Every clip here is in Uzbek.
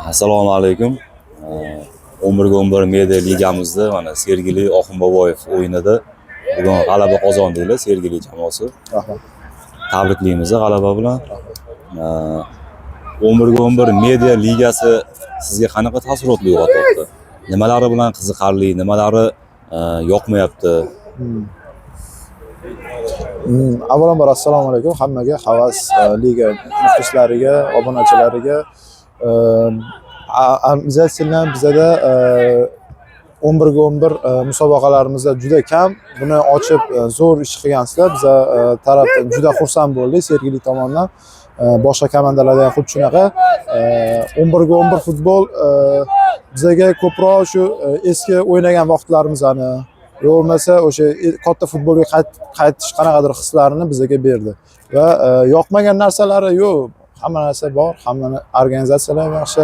Assalomu alaykum. 11 ga 11 media ligamizda mana Sergeli Oxunboboyev o'yinida bugun g'alaba qozondinglar, Sergeli jamoasi. Rahmat. Tabriklaymiz g'alaba bilan. 11 ga 11 media ligasi sizga qanaqa taassurotlar uyg'otyapti? Nimalari bilan qiziqarli, nimalari yoqmayapti? Avvalambor assalomu alaykum hammaga, Havas liga muxlislariga, obunachilariga. Обязательно bizada 11 ga 11 musobaqalarimizda juda kam. Buni ochib zo'r ish qilgansizlar. Biza tarafdan juda xursand bo'ldik Sergeli tomonidan. Boshqa komandalarda ham xuddi shunaqa. 11 ga 11 futbol bizaga ko'proq shu eski o'ynagan vaqtlarimizni yo bo'lmasa o'sha katta futbolga qaytish qanaqadir hislarini bizaga berdi va yoqmagan narsalari yo'q, hamma narsa bor, hamma organizatsiyalar ham yaxshi.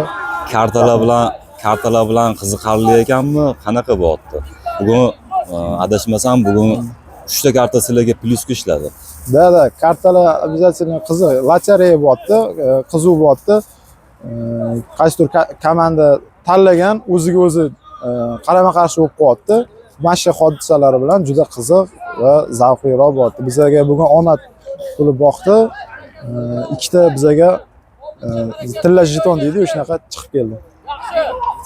Kartalar bilan qiziqarli ekanmi? Qanaqa bo'lyapti? Bugun adashmasam, bugun 3 ta karta sizlarga plyusga ishladi. Да, kartalar обязательно qiziq, lotereya bo'lyapti, qiziq bo'lyapti. Qaysidir komanda tanlagan o'ziga o'zi qarama qarshi bo'lib qolyapti. Mana shu hodisalari bilan juda qiziq va zavqliroq bo'lyapti. Bizaga bugun omad kulib boqdi. Ikkita bizaga tilla jeton deydi, shunaqa chiqib keldi.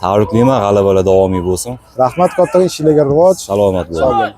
Tabriklayman, g'alabalar davomiy bo'lsin. Rahmat kattakon, ishinglarga rivoj. Salomat Sog' bo'ling. bo'ling.